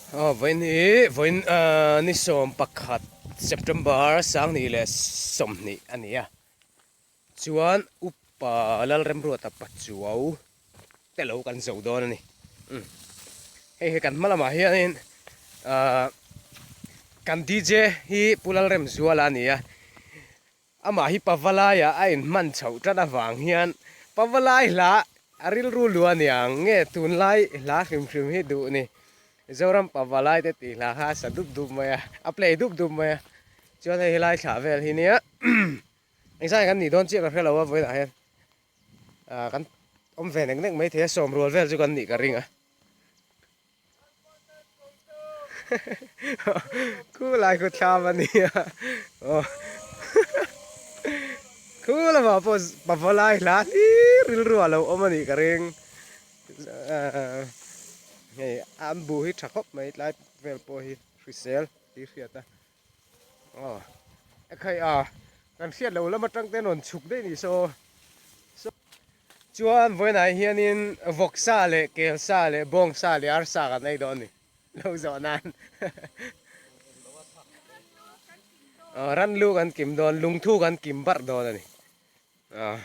Aw vawiin hi vawiin ahh ni 11 September Sangni leh 20 a ni a chuan upa Lalremruata Pachuau te lo kan zo dawn a ni umm hei hi kan hma lamah hianin ahh kan DJ hi Pu Lalremzuala a ni a. Amah hi Pavalaiah a inhman chhoh tan avang hian Pavalai hla a rilru lu a niang nge tunlai hla hrim hrim hi duh ni. Zoram Pavalai te tih hla kha a sa dup dup mai a, a play dup dup mai a. Chuan hei helai thlah vel hi nia engzai kan nih dawn chiah ka hre lo a vawiinah hian kan awm ve nek nek maithei a sawm rual vel chu kan nih ka ring a. Khu lai khu thlam a nia aw khu lamah pawh pava lai hla hlir rilru a lo awm a nih ka ring hei an buh hi tha khawp mai tlai vel pawh hi hrisel tih hriat a aw ekhai a kan hriat loh lam atang te an rawn chhuk daih ni saw. Chuan vawiinah hianin vawksa leh kelsa leh bawngsa leh arsa kan ei dawn a ni lo zawh nan aw ranlu kan kim dawn lungthu kan kim barh dawn a ni aw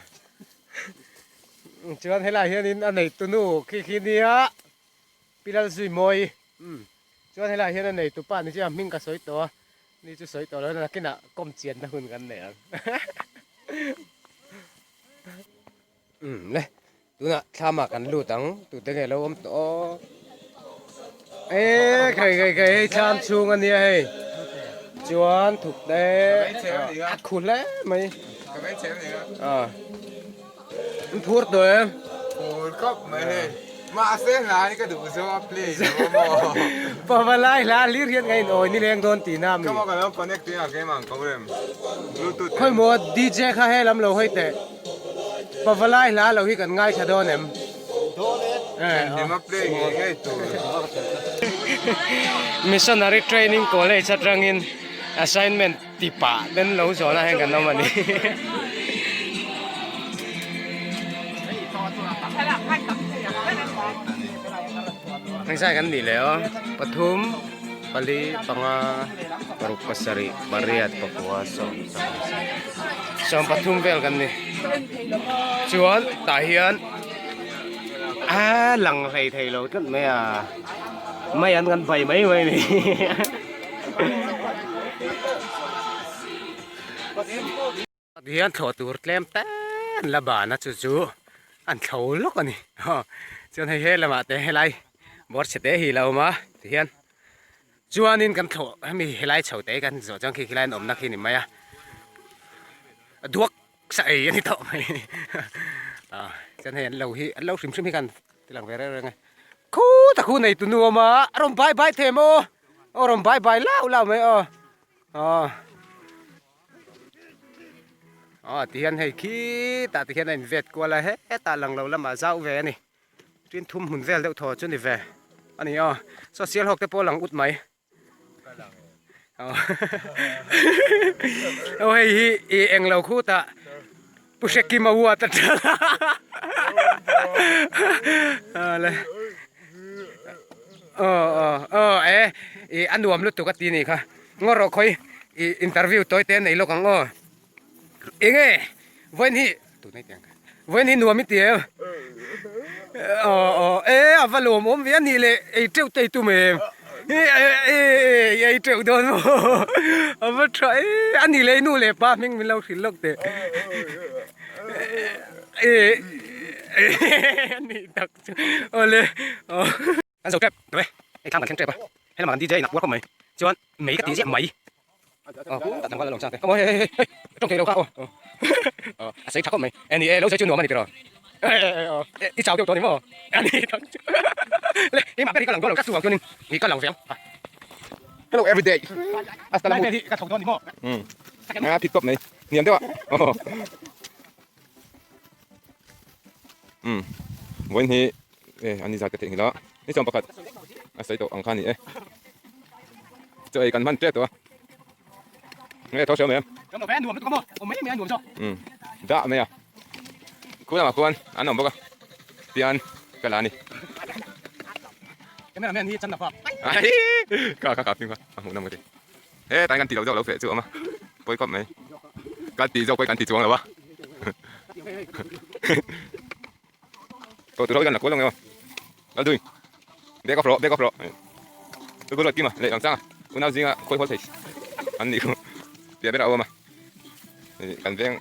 chuan helaiah hianin a neitu nu khi khi nia Pi Lalzuimawi umm chuan helaiah hian a neitu pa ni chu a hming ka sawi tawh a ni chu sawi tawh lo nakinah kawm chianna hun kan nei ang. Umm le tunah thlamah kan lut ang tute nge lo awm tawh aw e khai khai khai hei thlam chhung a nia hei chuan thuk te a khu hle mai a an phur tawh em phur khawp mai hei mahse hla hi ka duh zawk a play lo a maw pavalai hla hlir hian ka in awi nileng dawn tihna a mi ka maw ka lo connect tingah keimah ang ko rem bluetooth khawi maw DJ kha he lam lo hawi teh. Pavalai hla lo hi kan ngaithla dawn em? Dawn e. Engkim a play ngei ngei tur. Missionary Training College atangin assignment ti pah den lo zawhna hian kan awm a ni. Engzai kan nih leh aw pathum pali panga paruk pasarih pariat pakua sawm sawm. 13 vel kan ni chuan tah hian a lang hlei thei lo tlat mai a mai an kan bai mai mai ni hian thlawh tur tlem te an la ban a chu chu an thlo lawk a ni chuan hei he lamah te helai bawr chhe te hi a lo awm a tihian. Chuanin kan thlawh hemi helai chho te kan zawh chuan khi khilai an awmna khi ni mai a duak sa ei a ni tawh mai a chuan hei an lo hi an lo hrim hrim hi khan ti lang ve reng reng e khu ta khu nei tu nu awm a a rawn bai bai thei maw aw rawn bai bai lau lau mai aw aw aw tihian hei khitah tihian a invet kual a hetah lang lo lamah zau ve a ni. Tin thum hmun vel deuh thaw chu ni ve a ni aw social hawk te pawh lang ut mai aw hei hi i englo khutah pu Hrekima huat atang le aw aw aw e i a nuam lutuk a ti ni kha ngaw rawh khawi i interview tawi te nei lawk ang aw enge vawiin hi Vawiin hi nuam i ti em? Aw aw e a va lawm awm ve a nih leh ei teuh te i tum em? E ei teuh dawn maw? A va tha e a nih leh i nu leh pa hming min lo hrilh lawk teh. E a nih tak chu awle aw. An zo tep tawh e, hei thlang kan thleng tep a, helamah kan DJ in a puar khawp mai, chuan mei ka tih ziah mai. Aw pu tak tlangval a lawm chang te, aw hei hei hei hei tawng thei lo kha aw aw a sei tha khawp mai, e ni e lo sawi chu nuam a ni tiraw, e e aw i chau deuh tawh ni maw, a ni tak chu le keimah ber hi ka lang dawn lo tlat chuvang chuanin ni ka lang ve ang. Hello everyday hasta la hi ka thawk dawn ni maw. Um a phit tawp mai hniam deuh a aw um vawiin hi E ani zat ka theih nghilh a ni chuan pakhat a sawi tawh ang kha a ni e chaw ei kan hman tep tawh a nge tho hriam em um dah mai a khu lamah khuan an awm bawk a tian ka la a ni. Cameraman hi chan a fak. Ka ka ka ping a hmuh nawm ka ti. He tain kan ti lo zawk lo feh chu a awm a. Pawi khawp mai. Kan ti zawk pawi kan ti chuang lo a. Tawh tur ho hian la kual ang emaw. Lal dui. Back off rawh, back off rawh. Chu ruat kima leh lam changa unau zinga khawi hawl thei an nih khu. Piah berah a awm a. Kan veng.